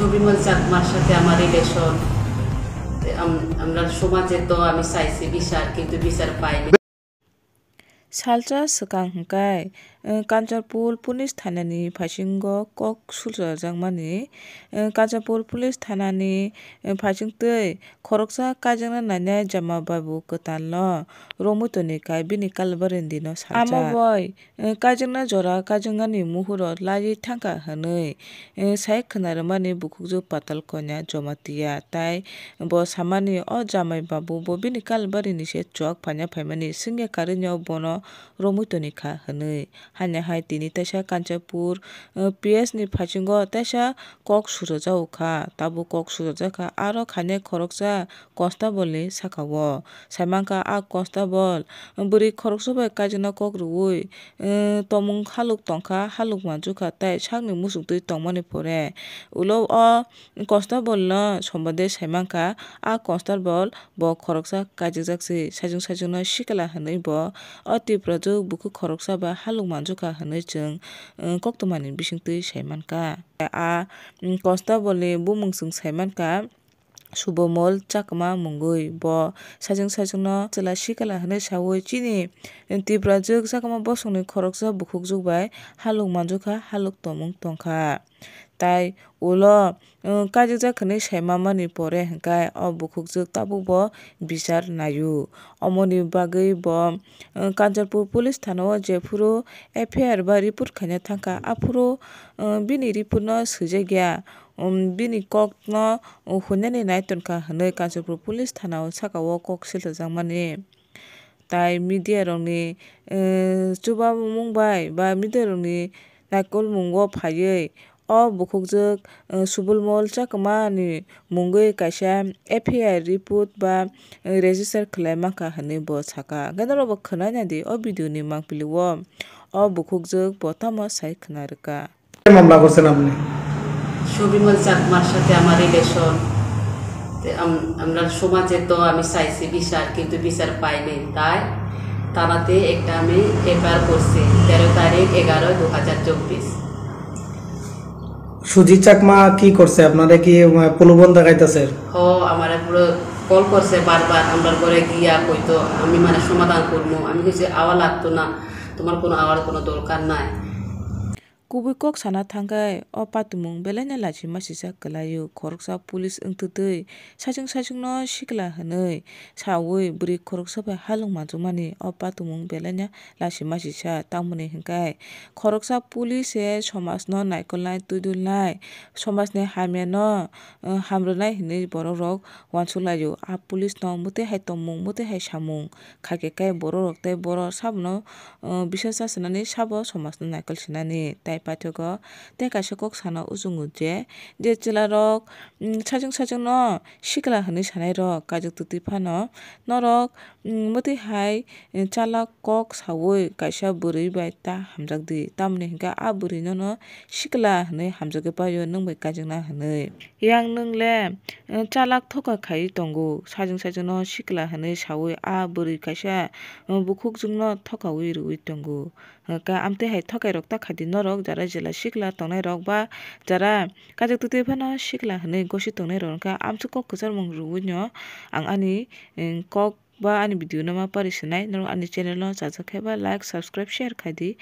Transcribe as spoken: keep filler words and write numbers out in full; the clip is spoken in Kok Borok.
সুবিমল চাকমার সাথে আমার রিলেশন। আম-, আমরা সমাজে তো আমি চাইছি বিচার, কিন্তু বিচার পাইনি। Salsa swkang hwnkhe, eh, Kanchanpur Police Thanani phaisingo kok sulchajakmani, eh, Kanchanpur Police Thanani, eh, phaisingtwi khoroksa kaijakna nainai Jama Babu kwtalno romwi toni khai bini kalbari dino saljak. Amo bai, eh, kaijakna jora kaijaknani muhuro laiwi thangkha hwnwi, eh, sai khwnarwmani bukhukjwk Patal Konya Jamatia tai bo samani o Jamai Babu bo bini kalbarini se chwk phaina phaimani swngya karwino bono romwi toni kha hwnwi. Haino hai tini teisa Kanchanpur, eh, P S ni phaisingo teisa kok sujajak kha. Tabuk kok sujajak kha, aro khainai khoroksa constable ni saka-o. Saimankha a constable bwrwi khoroksa bai kaijakna kok rwui, eh, tongmung haluk tongkha, haluk manjukha tei sakni muchungtwi tongmani pore ulo o constable no sombade saimankha. A constable bo khoroksa kaijakjak se, sajwk sajwk no sikla hwnwi bo o Tiprajwk bukhuk khoroksa bai haluk manjukha hwnwi chwng, eh, koktwmani bisingtwi saimankha. A, mm, constable ni bumung chwng saimankha Subomol Chakma mungwi. Bo sajwk sajwk no chwla sikla hwnwi saui chini Tiprajwk Chakma bosongni khoroksa bukhukjwk bai haluk manjukha, haluk tongmung tongkha. Tai ulo, uh, kaijakjak hwnwi sai mamani pore hwnkhe o bukhukjwk tabukbo bichar naio. Omoni bagwi bo, uh, Kanchanpur Police Thanao jephuru F I R ba report khaina thangkha, aphuru, uh, bini report no swijakya, um, bini kokno, uh, huinani nai tonkha hwnwi Kanchanpur Police Thanao sakao kok silchajakmani. Tai media rokni, eh, chubamung bai ba media rokni naikolmungo phaiwi o bukhukjwk, eh, Subulmol Chakmani mungwi kaisa F I R report ba, eh, register khlai mankha hwnwi bo sakha. Hwnkhe norokbo khwnai naidi o video ni mangpili o, o bukhukjwk bo tamo sai khwna rwkha. মামলা করছেন আপনি? সুবিমল চাকমার সাথে আমার রিলেশন। তে আম-, আমরা সমাজে তো আমি চাইছি বিচার, কিন্তু বিচার পাইনি। তাই থানাতে একটা আমি এফআইআর করছি, তেরো তারিখ এগারো দু হাজার চব্বিশ। সুজিত চাকমা কি করছে? আপনারে কি, আহ, প্রলোভন দেখাইতেছে? হ, আমারে পুরো কল করছে বারবার, আমরা ঘরে গিয়া কইতো আমি মানে সমাধান করবো। আমি কইছি, "আওয়া লাগতো না, তোমার কোনো আওয়ার কোনো দরকার নাই।" Kubui kok sana thangkhe o patimung belaino lachi masisa kwlaio. Khoroksa police wngtwtwi saichung saichungno sikla hwnwi saui bwrwi khoroksa bai halung manjakmani o patimung belaino lachi masisa. Tamoni hwnkhe khoroksa police se somajno naikolnai twidulnai, somajni hamyano, uh, hamrwnai hwnwi borok rok uansuk laio. A police no mwtwi hai tongmung, mwtwi hai samung khaikhe khe borok rok tei borok sabono, uh, bisas chasnani sabo somajno naikol sinani. Tai paithago tei kaisa kok sana o chwngo je, je chwla rok, um, saichung saichung no sikla hwnwi sanai rok kaijakti twi phano norok, um, mwtwi hai, um, chalak kok saui kaisa bwrwi bai ta hamjakdi, tamoni hwnkhe a bwrwi nono sikla hwnwi hamjagwi paio, nwng bai kaijakna hwnwi. Yang nwng le, eh, chalak thoka khai tongo, sajwng sajwngno sikla hwnwi saui a bwrwi kaisa, eh, bukhukjwkno thokaui rwui tongo. Hwnkhe amtwi hai thokairok ta khaidi norok, jara jela sikla tongnairok ba jara kaijakti twi phano sikla hwnwi gosi tongnairok hwnkhe amswk kok kwcharmung rwui no ang ani, eh, kok ba ani video no ma pari swnai. Norok ani channel no chajak khe ba like, subscribe, share khaidi.